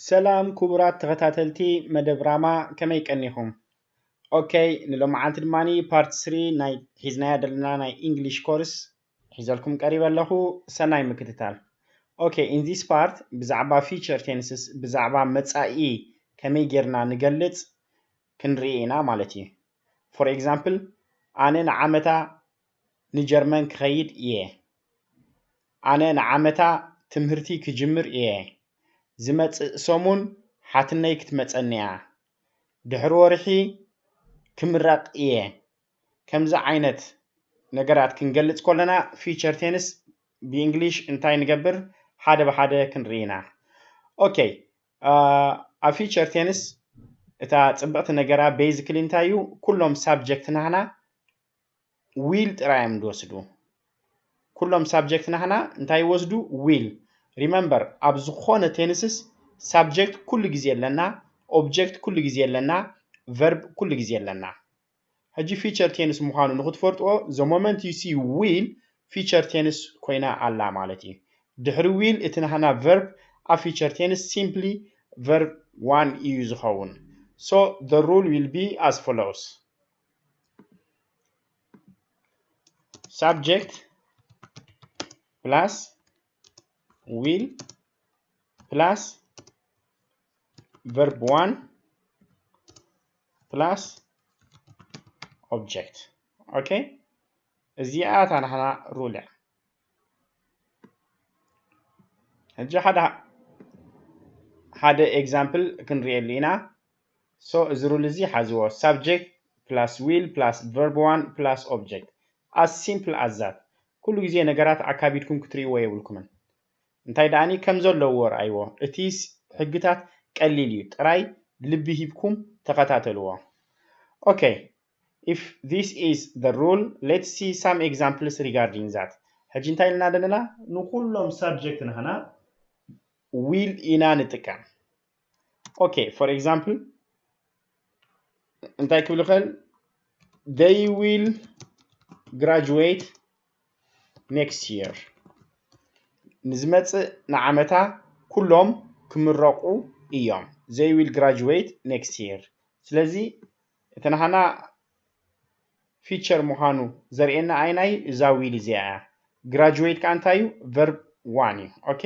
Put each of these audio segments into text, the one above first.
ሰላም ክቡራት ተኸታተልቲ መደብ ራማ፣ ከመይ ቀኒኹም? ኦኬ፣ ንሎማዓንቲ ድማ ፓርት ስሪ ናይ ሒዝናያ ዘለና ናይ ኢንግሊሽ ኮርስ ሒዘልኩም ቀሪበ ኣለኹ። ሰናይ ምክትታል። ኦኬ፣ in this part ብዛዕባ future tenses፣ ብዛዕባ መጻኢ ከመይ ጌርና ንገልጽ ክንርኢ ኢና ማለት እዩ። For example፣ ኣነ ንዓመታ ንጀርመን ክኸይድ እየ። ኣነ ንዓመታ ትምህርቲ ክጅምር እየ። ዝመጽእ ሰሙን ሓትነይ ክትመጸኒ እያ። ድሕሪ ወርሒ ክምረቕ እየ። ከምዚ ዓይነት ነገራት ክንገልጽ ከለና future tense ብእንግሊሽ እንታይ ንገብር ሓደ ብሓደ ክንርኢ ኢና። ኦኬ፣ ኣብ future tense እታ ጽብቕቲ ነገራ basically እንታይ እዩ? ኩሎም ሳብጀክት ናህና ዊል ጥራይ እዮም ዝወስዱ። ኩሎም ሳብጀክት ናህና እንታይ ይወስዱ? ዊል። Remember፣ ኣብ ዝኾነ ቴንስስ ሳብጀክት ኩሉ ግዜ ኣለና፣ ኦብጀክት ኩሉ ግዜ ኣለና፣ ቨርብ ኩሉ ግዜ ኣለና። ሕጂ future tense ምዃኑ ንክትፈልጥዎ፣ the moment you see will future tense ኮይና ኣላ ማለት እዩ። ድሕሪ ዊል እቲ ናህና ቨርብ ኣብ future tense simply verb one እዩ ዝኸውን። So the rule will be as follows. Subject plus will plus verb one plus object። ኦኬ፣ እዚኣ እታ ናህና ሩል እያ። ሕጂ ሓደ ሓደ ኤግዛምፕል ክንርእየሉ ኢና። So እዚ ሩል እዚ ሓዝዎ። Subject plus will plus verb one plus object, as simple as that። ኩሉ ግዜ ነገራት ኣካቢድኩም ክትርእይዎ የብልኩምን። እንታይ ደኣኒ ከም ዘለዎ ርኣይዎ። እቲ ሕግታት ቀሊል እዩ፣ ጥራይ ልቢ ሂብኩም ተኸታተልዎ። Okay, if this is the rule, let's see some examples regarding that. ሕጂ እንታይ ኢልና ደለና? ንኩሎም ሳብጀክት ናህና ዊል ኢና ንጥቀም። Okay, for example እንታይ ክብል ይኽእል? They will graduate next year። ንዝመጽእ ንዓመታ ኩሎም ክምረቑ እዮም። They will graduate next year። ስለዚ እቲ ናህና ፊቸር ምዃኑ ዘርእየና ኣይናይ እዛ ዊል እዚኣ እያ። ግራጁዌት ከኣ እንታይ እዩ? ቨርብ ዋን እዩ። ኦኬ፣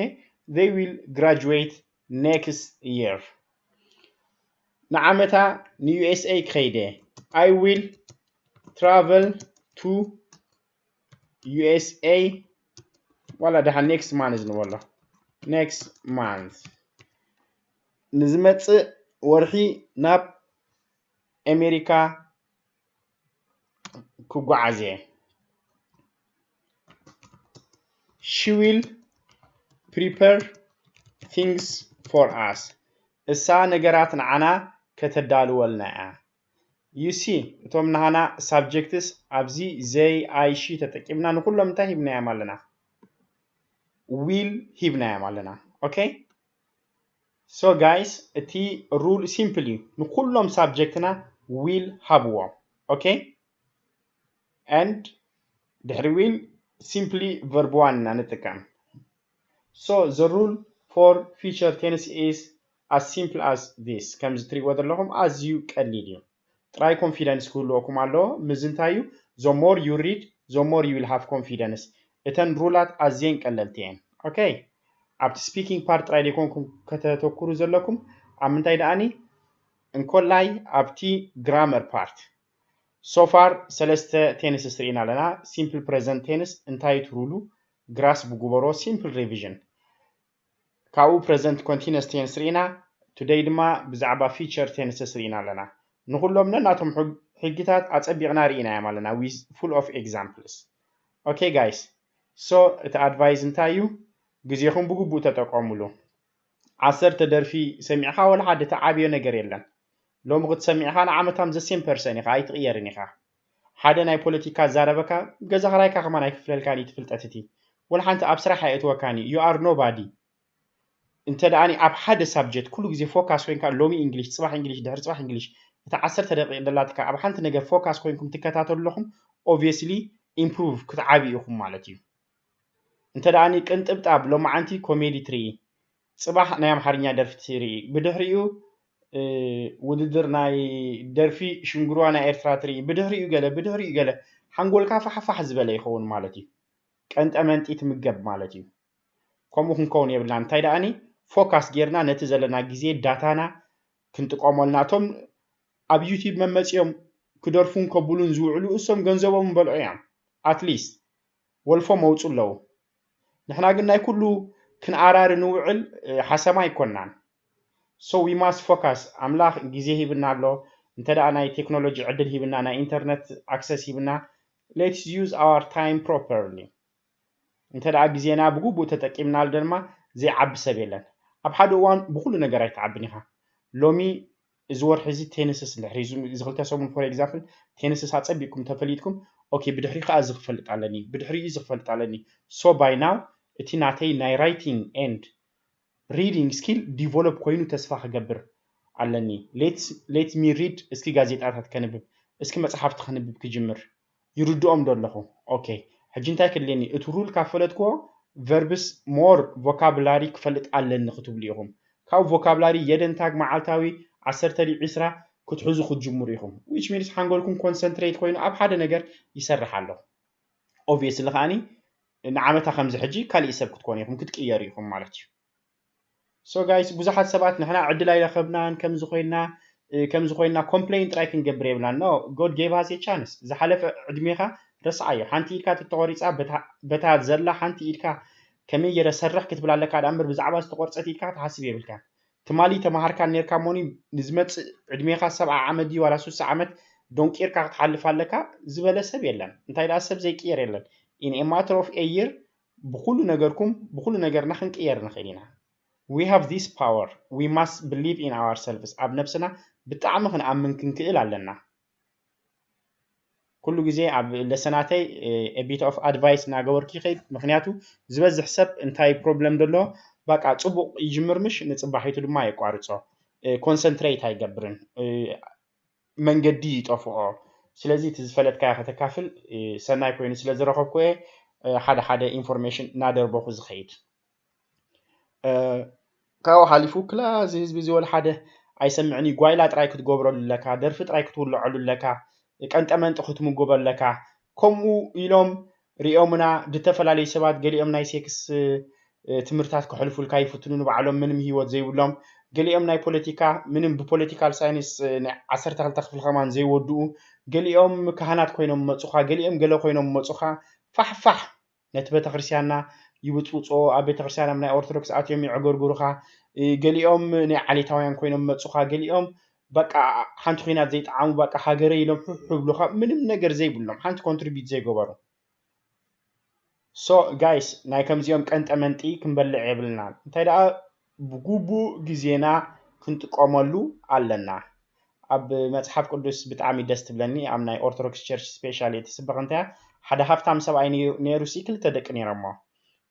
they will graduate next year። ንዓመታ ን USA ክኸይደ። I will travel to USA ዋላ ደሓን ኔክስት ማንዝ ንበሎ። ኔክስት ማንዝ፣ ንዝመጽእ ወርሒ ናብ ኣሜሪካ ክጓዓዝ እየ። She will prepare things for us. እሳ ነገራት ንዓና ከተዳልወልና እያ። You see፣ እቶም ናህና ሳብጀክትስ ኣብዚ ዘይ፣ ኣይ፣ ሺ ተጠቂምና ንኩሎም እንታይ ሂብናዮም ኣለና? ዊል ሂብናዮም ኣለና። ኦኬ፣ so guys፣ እቲ ሩል ሲምፕል እዩ። ንኩሎም ሳብጀክትና ዊል ሃብዎም። ኦኬ፣ and ድሕሪ ዊል ሲምፕሊ ቨርብ ዋን ኢና ንጥቀም። So the rule for future tense is as simple as this። ከምዚ ትሪእዎ ዘለኹም ኣዝዩ ቀሊል እዩ። ጥራይ ኮንፊደንስ ክህልወኩም ኣለዎ። ምዚ እንታይ እዩ? The more you read, the more you will have confidence። እተን ሩላት ኣዝየን ቀለልቲ እየን። ኦኬ፣ ኣብቲ ስፒኪንግ ፓርት ጥራይ ዘይኮንኩም ከተተኩሩ ዘለኩም፣ ኣብ ምንታይ ደኣኒ? እንኮላይ ኣብቲ ግራመር ፓርት። So far ሰለስተ ቴንስስ ርኢና ኣለና። ሲምፕል ፕሬዘንት ቴንስ እንታይ ትሩሉ ግራስፕ ግበሮ፣ ሲምፕል ሪቪዥን። ካብኡ ፕሬዘንት ኮንቲነስ ቴንስ ርኢና። ቱደይ ድማ ብዛዕባ ፊቸር ቴንስስ ርኢና ኣለና። ንኩሎም ነናቶም ሕግ- ሕግታት ኣጸቢቕና ርኢናዮም ኣለና with full of examples። ኦኬ ጋይስ፣ so እቲ ኣድቫይስ እንታይ እዩ? ግዜኹም ብግቡእ ተጠቀሙሉ። ዓሰርተ ደርፊ ሰሚዕኻ ወላ ሓደ ተዓብዮ ነገር የለን። ሎሚ ክትሰሚዕኻ ንዓመታም ዘሴም ፐርሰን ኢኻ፣ ኣይትቕየርን ኢኻ። ሓደ ናይ ፖለቲካ ዛረበካ ገዛ ክራይካ ከማን ኣይክፍለልካን እዩ እቲ ፍልጠት እቲ። ወላ ሓንቲ ኣብ ስራሕ ኣየእትወካን እዩ። You are nobody። እንተ ደኣኒ ኣብ ሓደ ሳብጀክት ኩሉ ግዜ ፎካስ ኮይንካ ሎሚ እንግሊሽ፣ ጽባሕ እንግሊሽ፣ ድሕሪ ጽባሕ እንግሊሽ፣ እታ ዓሰርተ ደቂቕ ደላትካ ኣብ ሓንቲ ነገር ፎካስ ኮይንኩም ትከታተሉ ኣለኹም፣ ኦብቪየስሊ ኢምፕሩቭ ክትዓብዩ ኢኹም ማለት እዩ። እንተ ደኣኒ ቅንጥብጣብ ሎማዓንቲ ኮሜዲ ትርኢ፣ ጽባሕ ናይ ኣምሓርኛ ደርፊ ትርኢ፣ ብድሕሪኡ ውድድር ናይ ደርፊ ሽንግርዋ ናይ ኤርትራ ትርኢ፣ ብድሕሪኡ ገለ ብድሕሪኡ ገለ ሓንጎልካ ፋሕፋሕ ዝበለ ይኸውን ማለት እዩ። ቀንጠመንጢ ትምገብ ማለት እዩ። ከምኡ ክንከውን የብልናን። እንታይ ደኣኒ፣ ፎካስ ጌርና ነቲ ዘለና ግዜ ዳታና ክንጥቀመሉ፣ ናቶም ኣብ ዩቲብ መመፂኦም ክደርፉን ከብሉን ዝውዕሉ እሶም ገንዘቦም በልዑ እዮም። ኣትሊስት ወልፎም መውፁ ኣለዉ። ንሕና ግን ናይ ኩሉ ክንኣራሪ ንውዕል ሓሰማ ኣይኮናን። So we must focus። ኣምላኽ ግዜ ሂብና ኣሎ። እንተ ደኣ ናይ ቴክኖሎጂ ዕድል ሂብና፣ ናይ ኢንተርነት ኣክሰስ ሂብና፣ let's use our time properly። እንተ ደኣ ግዜና ብግቡእ ተጠቂምናሉ ድማ ዘይዓቢ ሰብ የለን። ኣብ ሓደ እዋን ብኹሉ ነገር ኣይትዓብን ኢኻ። ሎሚ እዚ ወርሒ እዚ ቴንስስ እንድሕር እዚ ክልተ ሰሙን for example ቴንስስ ኣጸቢቅኩም ተፈሊጥኩም፣ ኦኬ ብድሕሪ ከዓ እዚ ክፈልጥ ኣለኒ፣ ብድሕሪ እዚ ክፈልጥ ኣለኒ። So by now እቲ ናተይ ናይ writing and reading skill develop ኮይኑ ተስፋ ክገብር ኣለኒ። Let me read፣ እስኪ ጋዜጣታት ከንብብ፣ እስኪ መጽሓፍቲ ከንብብ ክጅምር። ይርድኦም ዶ ኣለኹ? ኦኬ፣ ሕጂ እንታይ ክድልየኒ? እቲ ሩል ካብ ፈለጥክዎ verbs more vocabulary ክፈልጥ ኣለኒ ክትብሉ ኢኹም። ካብ ቮካብላሪ የደንታግ መዓልታዊ ዓሰርተ ድዩ ዕስራ ክትሕዙ ክትጅምሩ ኢኹም። Which means ሓንጎልኩም ኮንሰንትሬት ኮይኑ ኣብ ሓደ ነገር ይሰርሕ ኣሎ። Obviously ከዓኒ ንዓመታ ከምዚ ሕጂ ካሊእ ሰብ ክትኮኑ ኢኹም፣ ክትቅየሩ ኢኹም ማለት እዩ። So guys፣ ብዙሓት ሰባት ንሕና ዕድል ኣይረኸብናን፣ ከምዚ ኮይና ከምዚ ኮይና ኮምፕሌን ጥራይ ክንገብር የብላን። No, God gave us a chance። ዝሓለፈ ዕድሜኻ ረስዓዮ። ሓንቲ ኢድካ ተተቆሪፃ፣ በታ ዘላ ሓንቲ ኢድካ ከመይ ገይረ ሰርሕ ክትብል ኣለካ ደኣ እምበር ብዛዕባ ዝተቆርፀት ኢድካ ክትሓስብ የብልካን። ትማሊ ተማሃርካ ኔርካ እሞኒ ንዝመፅእ ዕድሜኻ ሰብዓ ዓመት ድዩ ዋላ ሱሳ ዓመት ዶንቂርካ ክትሓልፍ ኣለካ ዝበለ ሰብ የለን። እንታይ ደኣ ሰብ ዘይቅየር የለን። In a matter of a year ብኩሉ ነገርኩም ብኩሉ ነገርና ክንቅየር ንኽእል ኢና። We have this power. We must believe in ourselves. ኣብ ነብስና ብጣዕሚ ክንኣምን ክንክእል ኣለና። ኩሉ ግዜ ኣብ ለሰናተይ a bit of advice እናገበርኩ ይኸይድ። ምክንያቱ ዝበዝሕ ሰብ እንታይ ፕሮብለም ደሎ፣ በቃ ጽቡቕ ይጅምር ምሽ ንጽባሒቱ ድማ የቋርጾ፣ ኮንሰንትሬት ኣይገብርን፣ መንገዲ ይጠፍኦ። ስለዚ እቲ ዝፈለጥካዮ ከተካፍል ሰናይ ኮይኑ ስለ ዝረኸብኩ እየ ሓደ ሓደ ኢንፎርሜሽን እናደርበኹ ዝኸይድ። ካብኡ ሓሊፉ ክላ እዚ ህዝቢ እዚ ወላ ሓደ ኣይሰምዕን እዩ። ጓይላ ጥራይ ክትገብረሉ ኣለካ፣ ደርፊ ጥራይ ክትውልዐሉ ኣለካ፣ ቀንጠመንጢ ክትምጎበ ኣለካ። ከምኡ ኢሎም ሪኦምና ዝተፈላለዩ ሰባት፣ ገሊኦም ናይ ሴክስ ትምህርታት ከሕልፉልካ ይፍትኑ፣ ንባዕሎም ምንም ህይወት ዘይብሎም። ገሊኦም ናይ ፖለቲካ ምንም ብፖለቲካል ሳይንስ ናይ ዓሰርተ ክልተ ክፍሊ ከማን ዘይወድኡ። ገሊኦም ካህናት ኮይኖም መፁኻ፣ ገሊኦም ገለ ኮይኖም መፁኻ። ፋሕፋሕ ነቲ ቤተክርስትያንና ይብፅብፅዎ፣ ኣብ ቤተክርስትያን ኣብ ናይ ኦርቶዶክስ ኣትዮም ይዕገርጉሩኻ። ገሊኦም ናይ ዓሌታውያን ኮይኖም መፁኻ፣ ገሊኦም በቃ ሓንቲ ኩናት ዘይጠዓሙ በቃ ሃገረ ኢሎም ሑሕ ይብሉኻ፣ ምንም ነገር ዘይብሎም፣ ሓንቲ ኮንትሪቢዩት ዘይገበሩ። So guys፣ ናይ ከምዚኦም ቀንጠመንጢ ክንበልዕ የብልናን። እንታይ ደኣ ብግቡእ ግዜና ክንጥቀመሉ ኣለና። ኣብ መጽሓፍ ቅዱስ ብጣዕሚ ደስ ትብለኒ፣ ኣብ ናይ ኦርቶዶክስ ቸርች ስፔሻሊ እትስበኽ እንታይ እያ፣ ሓደ ሃብታም ሰብኣይ ነይሩ፣ ነይሩሲ ክልተ ደቂ ነይሮሞ።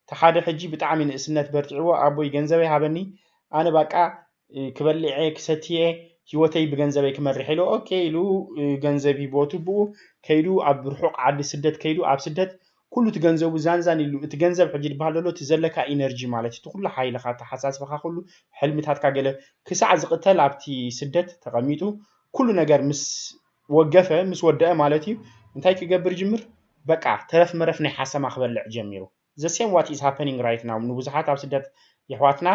እቲ ሓደ ሕጂ ብጣዕሚ ንእስነት በርቲዕዎ፣ ኣቦይ ገንዘበይ ሃበኒ፣ ኣነ ባቃ ክበልዕ እየ ክሰቲ እየ፣ ህይወተይ ብገንዘበይ ክመርሕ ኢሉ፣ ኦኬ ኢሉ ገንዘብ ሂብዎ ትብኡ ከይዱ ኣብ ርሑቕ ዓዲ ስደት ከይዱ ኣብ ስደት ኩሉ እቲ ገንዘቡ ዛንዛን ኢሉ፣ እቲ ገንዘብ ሕጂ ዝበሃል ዘሎ እቲ ዘለካ ኢነርጂ ማለት እዩ፣ እቲ ኩሉ ሓይልኻ፣ ኣተሓሳስባኻ፣ ኩሉ ሕልምታትካ ገለ ክሳዕ ዝቕተል ኣብቲ ስደት ተቐሚጡ ኩሉ ነገር ምስ ወገፈ፣ ምስ ወደአ ማለት እዩ፣ እንታይ ክገብር ይጅምር? በቃ ተረፍ መረፍ ናይ ሓሰማ ክበልዕ ጀሚሩ። The same what is happening right now ንብዙሓት ኣብ ስደት የሕዋትና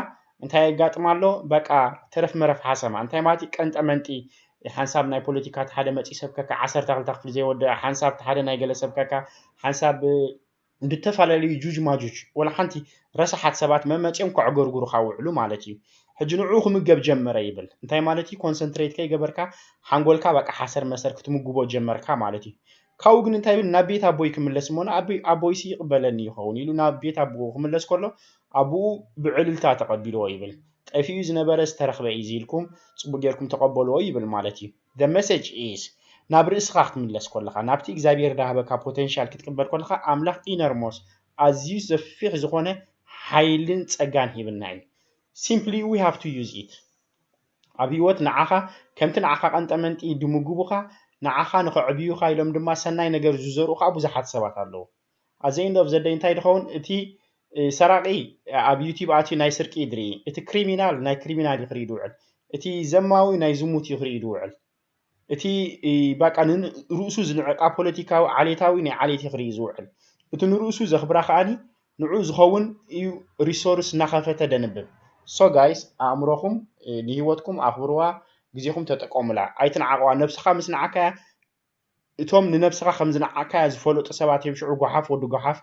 እንታይ የጋጥም ኣሎ? በቃ ተረፍ መረፍ ሓሰማ እንታይ ማለት እዩ? ቀንጠ መንጢ ሓንሳብ ናይ ፖለቲካ እቲ ሓደ መፂ ሰብከካ ዓሰርተ ክልተ ክፍሊ ዘይወደአ ሓንሳብ እቲ ሓደ ናይ ገለ ሰብከካ ሓንሳብ እንድተፈላለዩ ጁጅ ማጁጅ ወላ ሓንቲ ረሳሓት ሰባት መመፂኦም ከዕገርጉሩካ ውዕሉ ማለት እዩ። ሕጂ ንዕኡ ክምገብ ጀመረ ይብል እንታይ ማለት እዩ? ኮንሰንትሬት ከይገበርካ ሓንጎልካ በቃ ሓሰር መሰር ክትምግቦ ጀመርካ ማለት እዩ። ካብኡ ግን እንታይ ይብል? ናብ ቤት ኣቦይ ክምለስ እሞ ኣቦይሲ ይቕበለኒ ይኸውን ኢሉ ናብ ቤት ኣቦኡ ክምለስ ከሎ ኣቦኡ ብዕልልታ ተቐቢልዎ ይብል። ጠፊኡ ዝነበረ ዝተረኽበ እዩ ኢልኩም ጽቡቕ ጌርኩም ተቐበልዎ ይብል ማለት እዩ። The message is ናብ ርእስኻ ክትምለስ ከለኻ ናብቲ እግዚኣብሔር ዳሃበካ ፖቴንሻል ክትቅበል ከለኻ ኣምላኽ ኢነርሞስ ኣዝዩ ዘፊሕ ዝኾነ ሓይልን ጸጋን ሂብና እዩ። Simply we have to use it። ኣብ ህይወት ንዓኻ ከምቲ ንዓኻ ቀንጠመንጢ ድምግቡኻ ንዓኻ ንኸዕብዩኻ ኢሎም ድማ ሰናይ ነገር ዝዘርኡ ከዓ ብዙሓት ሰባት ኣለዉ። At the end of the day እንታይ ድኸውን እቲ ሰራቂ ኣብ ዩቲብ ኣትዩ ናይ ስርቂ እዩ ዝርኢ። እቲ ክሪሚናል ናይ ክሪሚናል እዩ ክርኢ ዝውዕል። እቲ ዘማዊ ናይ ዝሙት እዩ ክርኢ ዝውዕል። እቲ በቃ ንርእሱ ዝንዕቃ ፖለቲካዊ ዓሌታዊ ናይ ዓሌት እዩ ክርኢ ዝውዕል። እቲ ንርእሱ ዘኽብራ ከዓኒ ንዑ ዝኸውን እዩ ሪሶርስ እናኸፈተ ደንብብ። ሶ ጋይስ፣ ኣእምሮኹም ንህይወትኩም ኣኽብርዋ፣ ግዜኹም ተጠቀሙላ፣ ኣይትንዓቅዋ። ነብስኻ ምስ ንዓካያ እቶም ንነብስኻ ከም ዝነዓካያ ዝፈለጡ ሰባት እዮም ሽዑ ጓሓፍ ወዲ ጓሓፍ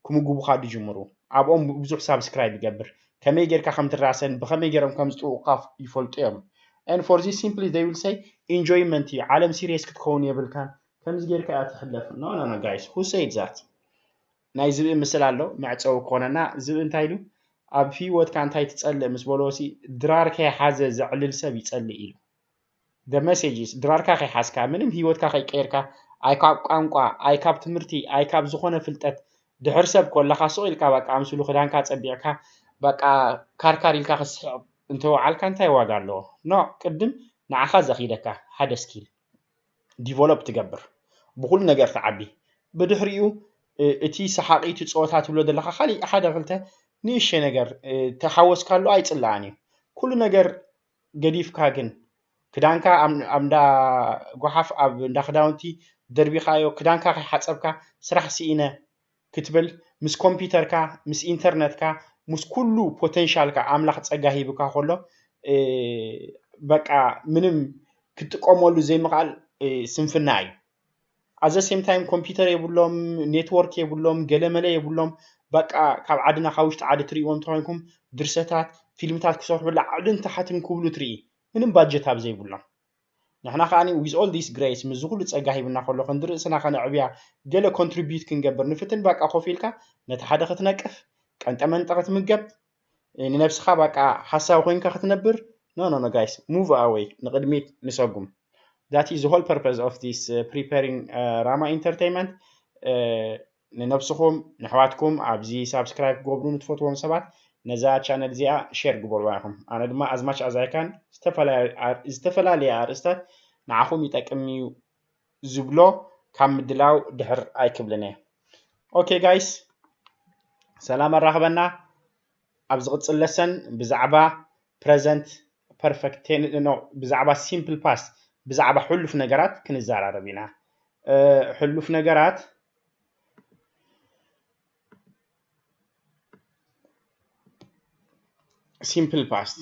ክምጉቡኻ ድጅምሩ። ኣብኦም ብዙሕ ሳብስክራይብ ይገብር። ከመይ ጌርካ ከም ትራሰን ብኸመይ ጌሮም ከም ዝጥውቑካ ይፈልጡ እዮም። And for this simply they will say ኢንጆይመንት እዩ። ዓለም ሲሪየስ ክትከውን የብልካን። ከምዚ ጌርካ እያ ትሕለፍ። No no no guys, who said that? ናይ ዝብኢ ምስል ኣሎ መዕፀዊ ክኾነና። ዝብኢ እንታይ ኢሉ ኣብ ህይወትካ እንታይ ትፀልእ ምስ በልዎ ሲ ድራር ከይሓዘ ዘዕልል ሰብ ይፀልእ ኢሉ። The message is ድራርካ ከይሓዝካ ምንም ህይወትካ ከይቀየርካ ኣይ ካብ ቋንቋ ኣይ ካብ ትምህርቲ ኣይ ካብ ዝኾነ ፍልጠት ድሕር ሰብ ኮለኻ ስቕ ኢልካ በቃ ኣምስሉ ክዳንካ ፀቢቕካ በቃ ካርካር ኢልካ ክስሕቕ እንተወዓልካ እንታይ ዋጋ ኣለዎ? ኖ ቅድም ንዓኻ ዘኽይደካ ሓደ ስኪል ዲቨሎፕ ትገብር ብኩሉ ነገር ትዓቢ ብድሕሪኡ እቲ ሰሓቂ እቲ ፀወታ ትብሎ ዘለካ ካሊእ ሓደ ክልተ ንእሸ ነገር ተሓወስካሉ ኣይፅላኣን እዩ ኩሉ ነገር ገዲፍካ ግን ክዳንካ ኣብ እንዳ ጓሓፍ ኣብ እንዳ ክዳውንቲ ደርቢኻዮ ክዳንካ ከይሓፀብካ ስራሕ ስኢነ ክትብል ምስ ኮምፒውተርካ ምስ ኢንተርነትካ ምስ ኩሉ ፖቴንሻልካ ኣምላኽ ፀጋ ሂብካ ከሎ በቃ ምንም ክትጥቀመሉ ዘይምኽኣል ስንፍና እዩ። ኣዘ ሴም ታይም ኮምፒውተር የብሎም፣ ኔትወርክ የብሎም፣ ገለመለ የብሎም። በቃ ካብ ዓድና ካብ ውሽጢ ዓዲ ትርእይዎም እንተኾይንኩም ድርሰታት፣ ፊልምታት ክሰርሑ ላዕልን ታሕትን ክብሉ ትርኢ ምንም ባጀት ኣብ ዘይብሎም። ንሕና ከዓኒ with all this grace ምስዚ ኩሉ ጸጋ ሂብና ከሎ ክንዲ ርእስና ከነዕብያ ገለ ኮንትሪቢዩት ክንገብር ንፍትን በቃ ኮፍ ኢልካ ነቲ ሓደ ክትነቅፍ ቀንጠ መንጠ ክትምገብ ንነብስኻ በቃ ሓሳዊ ኮይንካ ክትነብር no no no guys move away ንቅድሚት ንሰጉም that is the whole purpose of this uh, preparing uh, Rama Entertainment uh, ንነብስኹም ንሕዋትኩም ኣብዚ ሳብስክራይብ ክገብሩ ንትፈትዎም ሰባት ነዛ ቻነል እዚኣ ሼር ግበርዋ ኢኹም ኣነ ድማ ኣዝማች ኣዛይካን ዝተፈላለየ ኣርእስታት ንዓኹም ይጠቅም እዩ ዝብሎ ካብ ምድላው ድሕር ኣይክብልን እየ okay guys ሰላም ኣራኽበና ኣብ ዝቕፅል ለሰን ብዛዕባ ፕረዘንት ፐርፌክት ቴንስ ብዛዕባ ሲምፕል ፓስት ብዛዕባ ሕሉፍ ነገራት ክንዘራረብ ኢና ሕሉፍ ነገራት ሲምፕል ፓስት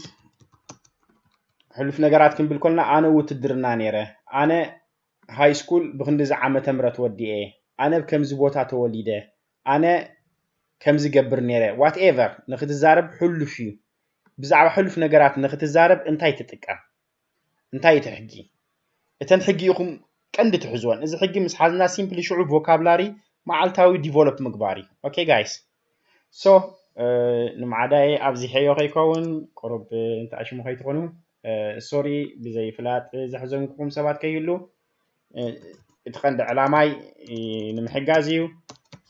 ሕሉፍ ነገራት ክንብል ኮልና ኣነ ውትድርና ነይረ ኣነ ሃይ ስኩል ብክንድዚ ዓመተ ምህረት ወዲኤ ኣነ ብ ከምዚ ቦታ ተወሊደ ኣነ ከምዚ ገብር ነይረ ዋትኤቨር ንክትዛረብ ሕሉፍ እዩ ብዛዕባ ሕሉፍ ነገራት ንክትዛረብ እንታይ ትጥቀም እንታይ እቲ ሕጊ እተን ሕጊ ኢኹም ቀንዲ ትሕዝወን እዚ ሕጊ ምስ ሓዝና ሲምፕሊ ሽዑ ቮካብላሪ መዓልታዊ ዲቨሎፕ ምግባር እዩ okay guys so ንማዕዳየ ኣብዚሐዮ ከይከውን ቁሩብ እንተኣሽሙ ከይትኾኑ ሶሪ ብዘይፍላጥ ዘሕዘንኩኹም ሰባት ከይህሉ እቲ ቀንዲ ዕላማይ ንምሕጋዝ እዩ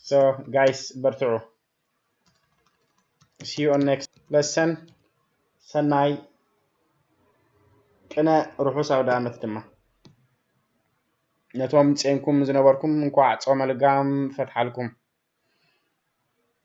so guys በርትዑ see you on next lesson ሰናይ ቅነ ርሑስ ኣውደ ኣመት ድማ ነቶም ጼንኩም ዝነበርኩም እንኳዕ ጾመ ልጋም ፈትሓልኩም